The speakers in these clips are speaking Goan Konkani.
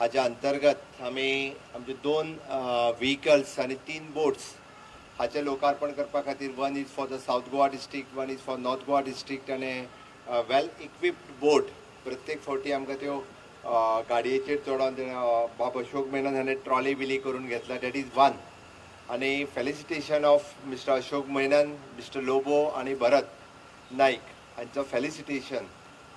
हाच्या अंतर्गत आमी आमचे दोन व्हिकल्स आनी तीन बोट्स हाचें लोकार्पण करपा खातीर, one is for the South Goa district, one is for North Goa district आनी वेल इक्विप्ड बोट. प्रत्येक फावटी आमकां त्यो गाडयेचेर चडोन बाब अशोक मेनन हाणें ट्रॉली बिली करून घेतला. That is one. आनी felicitation of Mister Ashok Menon, Mister Lobo आनी भरत नाईक हांचो फेलिसिटेशन.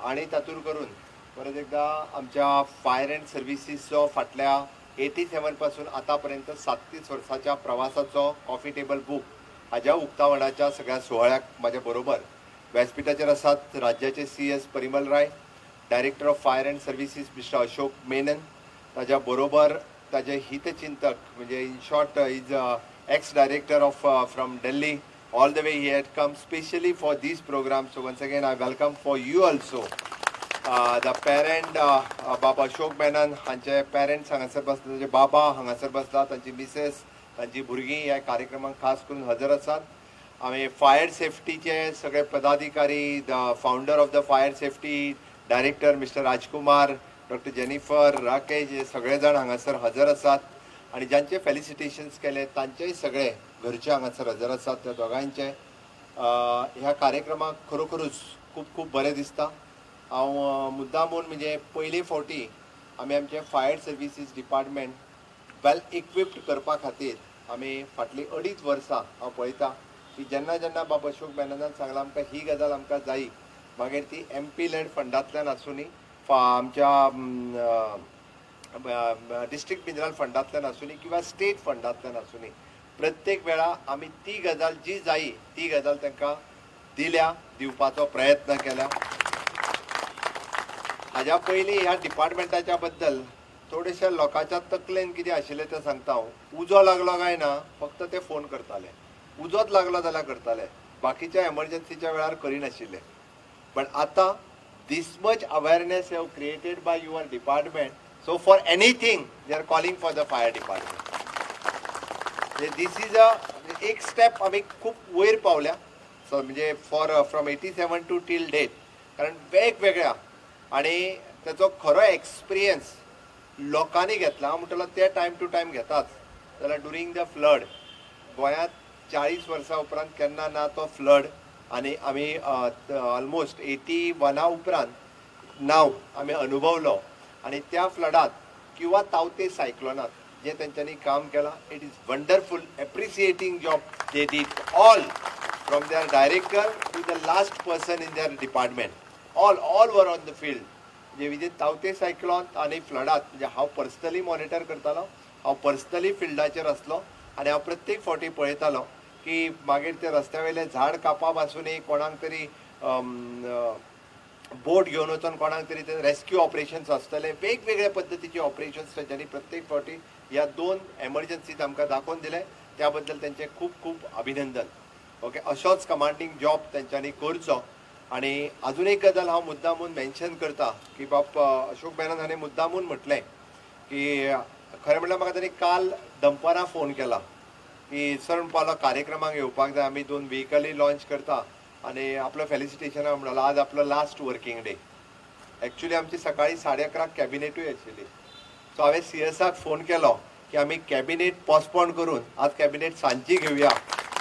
आनी तातूंत करून परत एकदा आमच्या फायर अँड सर्विसीसचो फाटल्या 87 पासून आतां पर्यंत 37 वर्साच्या प्रवासाचो कॉफी टेबल बूक हाज्या उक्तावणाच्या सगळ्या सुवाळ्याक म्हाज्या बरोबर व्यासपिठाचेर आसात राज्याचे CS Parimal Rai, Director of Fire and Services Mister Ashok Menon, ताज्या बरोबर ताजे हितचिंतक, म्हणजे in short is ex director of from Delhi, all the way he had come specially for this program. So once again I welcome for you also the parent, बाबा अशोक मेनन हांचे पेरंट्स हांगासर बसला, तांचे बाबा हांगासर बसला, तांची मिसेस, तांची भुरगीं ह्या कार्यक्रमाक खास करून हजर आसात. आमी फायर सेफ्टीचे सगळे पदाधिकारी, the founder of the fire safety, director Mister Rajkumar, Doctor Jennifer, Rakesh, हे सगळे जाण हांगासर हजर आसात आनी ज्यांचे फेलिसिटेशन्स केले तांचेय सगळे घरचे हांगासर हजर आसात. त्या दोगांयचे ह्या कार्यक्रमाक खरोखरूच खूब खूब बरें दिसता. हांव मुद्दामून, म्हणजे पयले फावटी आमी आमचे fire services department well equipped करपा खातीर आमी फाटलीं अडीच वर्सां हांव पळयतां की जेन्ना जेन्ना बाब अशोक मेननान सांगलां, आमकां ही गजाल आमकां जायी, मागीर ती एमपी लॅड फंडांतल्यान आसूनी, आमच्या डिस्ट्रिक्ट मिनरल फंडांतल्यान आसूनी किंवा स्टेट फंडांतल्यान आसूनी, प्रत्येक वेळा आमी ती गजाल जी जायी ती गजाल तांकां दिल्या, दिवपाचो प्रयत्न केला. हाज्या पयलीं ह्या डिपार्टमेंटाच्या बद्दल थोडेशे लोकांच्या तकलेन कितें आशिल्लें तें सांगता हांव. उजो लागलो काय ना फक्त ते फोन करताले, उजोच लागलो जाल्यार करताले, बाकीच्या एमर्जन्सीच्या वेळार करिनाशिल्ले. पण आतां this much awareness have created by your department, so for anything they are calling for the fire department. This is a एक स्टेप आमी खूब वयर पावल्या. सो म्हणजे for from 87 to till date, कारण वेगवेगळ्या आनी ताचो खरो एक्सपिरियन्स लोकांनी घेतला. हांव म्हणटलो ते टायम टू टायम घेताच जाल्यार ड्युरींग the flood, गोंयांत 40 वर्सां उपरांत केन्ना ना तो फ्लड आनी आमी ऑलमोस्ट 81 उपरांत नाव आमी अनुभवलो आनी त्या फ्लडात किंवा तावते सायक्लोनात जे तेंच्यांनी काम केलां, it is wonderful, appreciating job they did, all from their director to the last person in their department, all were on the field. म्हणजे विदीन तावते सायक्लॉन आनी फ्लडात, म्हणजे हांव पर्सनली मॉनिटर करतालो, हांव पर्सनली फिल्डाचेर आसलो आनी हांव प्रत्येक फावटी पळयतालो की मागीर ते रस्त्या वयले झाड कापप आसूनी, कोणाक तरी बोट घेवन वचोन कोणाक तरी ते रेस्क्यू ऑपरेशन्स आसतले, वेगवेगळ्या पद्दतीचे ऑपरेशन्स तेंच्यांनी प्रत्येक फावटी ह्या दोन एमर्जन्सीत आमकां दाखोवन दिले. त्या बद्दल तेंचें खूब खूब अभिनंदन. ओके, अशोच कमांडींग जॉब तेंच्यांनी करचो. आनी अजून एक गजाल हांव मुद्दामून मेन्शन करता की बाब अशोक मेनन हाणें मुद्दामून म्हटलें की, खरें म्हणल्यार म्हाका तांणी काल दनपारां फोन केला की सर, म्हणपाक कार्यक्रमाक येवपाक जाय, आमी दोन व्हिकलय लॉन्च करता आनी आपलो फेलिसिटेशना म्हणलो. आज आपलो लास्ट वर्कींग डे. एक्चुली आमची सकाळी 11:30 कॅबिनेटूय आशिल्ली. सो हांवें सीएसाक फोन केलो की आमी कॅबिनेट पोस्टपोन करून आज कॅबिनेट सांजची घेवया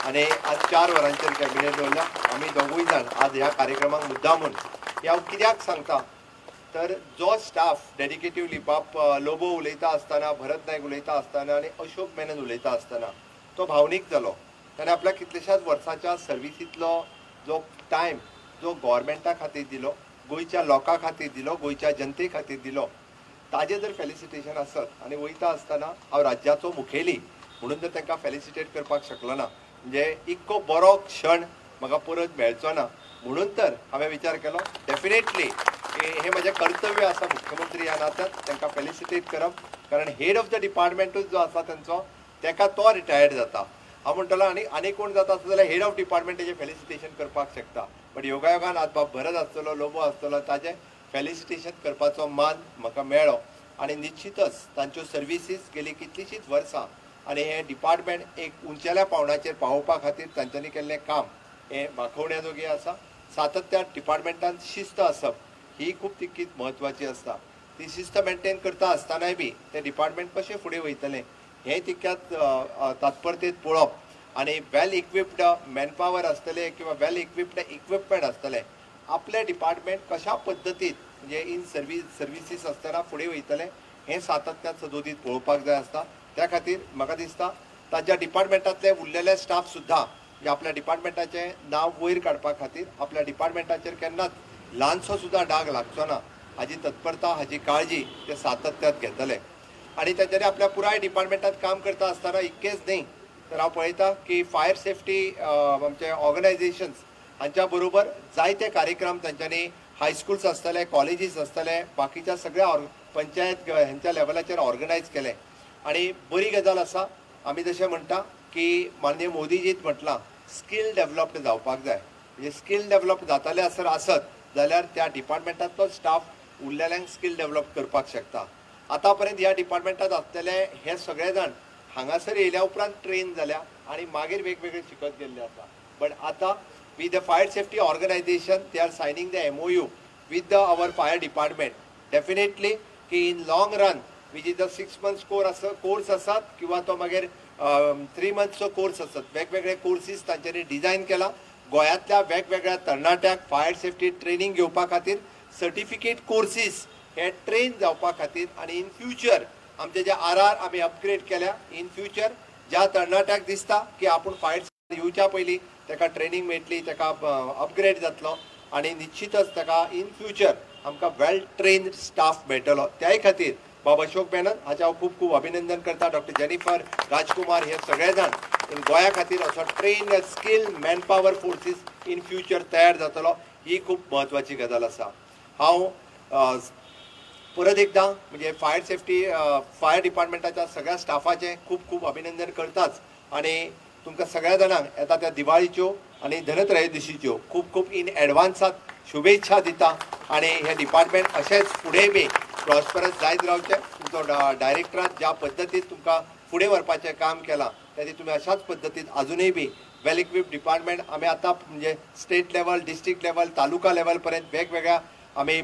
आनी आज 4 वरांचेर कॅबिनेट दवरल्या. आमी दोगूय जाण आज ह्या कार्यक्रमाक मुद्दामून. हे हांव कित्याक सांगता, तर जो स्टाफ डेडिकेटिवली, बाब लोबो उलयता आसतना, भरत नायक उलयता आसतना आनी अशोक मेनन उलयता आसतना तो भावनीक जालो. ताणें आपल्या कितल्याशाच वर्सांच्या सर्विसींतलो जो टायम जो गोवोरमेंटा खातीर दिलो, गोंयच्या लोकां खातीर दिलो, गोंयच्या जनते खातीर दिलो, ताजें जर फेलिसिटेशन आसत आनी वयता आसतना हांव राज्याचो मुखेली म्हणून जर तांकां फेलिसिटेट करपाक शकलो ना, म्हणजे इतको बरो क्षण म्हाका परत मेळचो ना. म्हणून तर हांवें विचार केलो, डेफिनेटली की हें म्हजें कर्तव्य आसा मुख्यमंत्री ह्या नात्यान तांकां फेलिसिटेट करप, कारण हेड ऑफ the डिपार्टमेंटूच जो आसा तेंचो, तेका तो रिटायर्ड जाता. हांव म्हणटलो आनी आनी कोण जाता आसलो जाल्यार हेड ऑफ डिपार्टमेंट तेजें फेलिसिटेशन करपाक शकता, बट योगायोगान आज बाब भरत आसतलो, लोबो आसतलो, ताजें फेलिसिटेशन करपाचो मान म्हाका मेळ्ळो. आनी निश्चितच तांच्यो सर्विसीस गेली कितलींशींच वर्सां आनी हें डिपार्टमेंट एक उंचेल्या पावंड्याचेर पावोवपा खातीर तांच्यांनी केल्लें काम हें दाखोवण्या जोगी आसा. सातत्यान डिपार्टमेंटान शिस्त आसप ही खूब तितकीच म्हत्वाची आसता. ती ती शिस्त मेंटेन करता आसतनाय बी तें डिपार्टमेंट कशें फुडें वयतलें हें तितक्याच तात्परतेत पळोवप आनी वेल इक्विप्ड मॅनपावर आसतलें किंवा वेल इक्विप्ड इक्विपमेंट आसतलें, आपलें डिपार्टमेंट कशा पद्दतीन म्हणजे इन सर्विसीस आसतना फुडें वयतलें हें सातत्यान सदोदीत पळोवपाक जाय आसता. त्या खातीर म्हाका दिसता ताच्या डिपार्टमेंटांतले उरलेले स्टाफ सुद्दां म्हणजे आपल्या डिपार्टमेंटाचें नांव वयर काडपा खातीर आपल्या डिपार्टमेंटाचेर केन्नाच ल्हानसो सुद्दां डाग लागचो ना हाजी तत्परता, हाजी काळजी ते सातत्यात घेतले. आनी तांच्यांनी आपल्या पुराय डिपार्टमेंटांत काम करता आसतना इतकेंच न्ही तर हांव पळयता की फायर सेफ्टी आमचे ऑर्गनायझेशन्स हांच्या बरोबर जायते कार्यक्रम तांच्यांनी हायस्कुल्स आसतले, कॉलेजीस आसतले, बाकीच्या सगळ्या पंचायत हेंच्या लेवलाचेर ऑर्गनायज केले. आनी बरी गजाल आसा, आमी जशें म्हणटा की माननीय मोदीजीत म्हटलां स्कील डेवलप्ड जावपाक जाय, म्हणजे स्कील डेवलप जाताले आसत जाल्यार त्या डिपार्टमेंटांतलो स्टाफ उरलेल्यांक स्कील डेवलप करपाक शकता. आतां पर्यंत ह्या डिपार्टमेंटांत आसलेले हे सगळे जाण हांगासर येयल्या उपरांत ट्रेन जाल्या आनी मागीर वेगवेगळे शिकत गेल्ले आसा. बट आतां with the fire safety organization they are signing the MOU with the our fire department. Definitely की in long run which is the 6 months course आसात किंवा तो मागीर 3 मंथ्सचो कोर्स आसात, वेगवेगळे कोर्सीस तांच्यांनी डिजायन केला गोंयांतल्या वेगवेगळ्या तरणाट्यांक फायर सेफ्टी ट्रेनींग घेवपा खातीर सर्टिफिकेट कोर्सीस हे ट्रेन जावपा खातीर. आनी इन फ्युचर आमचे जे आर आर आमी अपग्रेड केल्या, इन फ्युचर ज्या तरणाट्याक दिसता की आपूण फायर येवच्या पयलीं ताका ट्रेनींग मेळटली, ताका अपग्रेड जातलो आनी निश्चितच ताका इन फ्युचर आमकां वेल ट्रेन्ड स्टाफ मेळटलो. त्याय खातीर बाब अशोक मेनन हाचें हांव खूब खूब अभिनंदन करता, डॉक्टर जेनिफर राजकुमार हे सगळे जाण गोंया खातीर असो trained skill manpower forces in future तयार जातलो ही खूब म्हत्वाची गजाल आसा. हांव परत एकदां म्हणजे फायर सेफ्टी फायर डिपार्टमेंटाच्या सगळ्या स्टाफाचें खूब खूब अभिनंदन करताच आनी तुमकां सगळ्या जाणांक येता त्या दिवाळीच्यो आनी धनत्रयोदशीच्यो खूब खूब इन एडवान्सात शुभेच्छा दिता आनी हें डिपार्टमेंट अशेंच फुडें बी प्रॉस्परस जायत रावचें. तुमचो डायरेक्टरान ज्या पद्दतीन तुमकां फुडें व्हरपाचें काम केलां तेजें तुमी अशाच पद्दतीन आजुनूय बी वेल इक्विप्ड डिपार्टमेंट आमी आतां म्हणजे state level, district level, taluka level पर्यंत वेगवेगळ्या आमी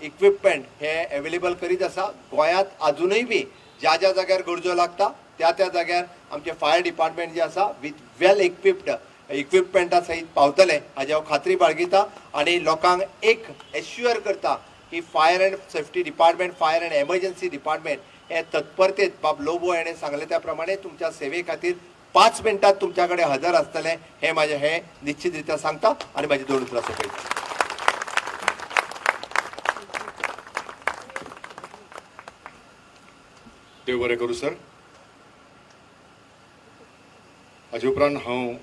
इक्विपमेंट हे एवेलेबल करीत आसा. गोंयांत आजुनूय बी ज्या ज्या जाग्यार गरजो लागता त्या त्या जाग्यार आमचें फायर डिपार्टमेंट जें आसा विथ वेल इक्विप्ड इक्विपमेंटा सहित पावतलें हाजी हांव खात्री बाळगिता आनी लोकांक एक एश्युअर करता की fire and safety department, fire and emergency department हे तत्परतेत बाब लोबो हेणें सांगलें त्या प्रमाणे तुमच्या सेवे खातीर 5 मिनटात तुमच्या कडेन हजर आसतलें हें म्हाजें हें निश्चित रित्या सांगता आनी म्हाजी 2 उतरां सोंपयता. देव बरें करूं सर. हाजे उपरांत हांव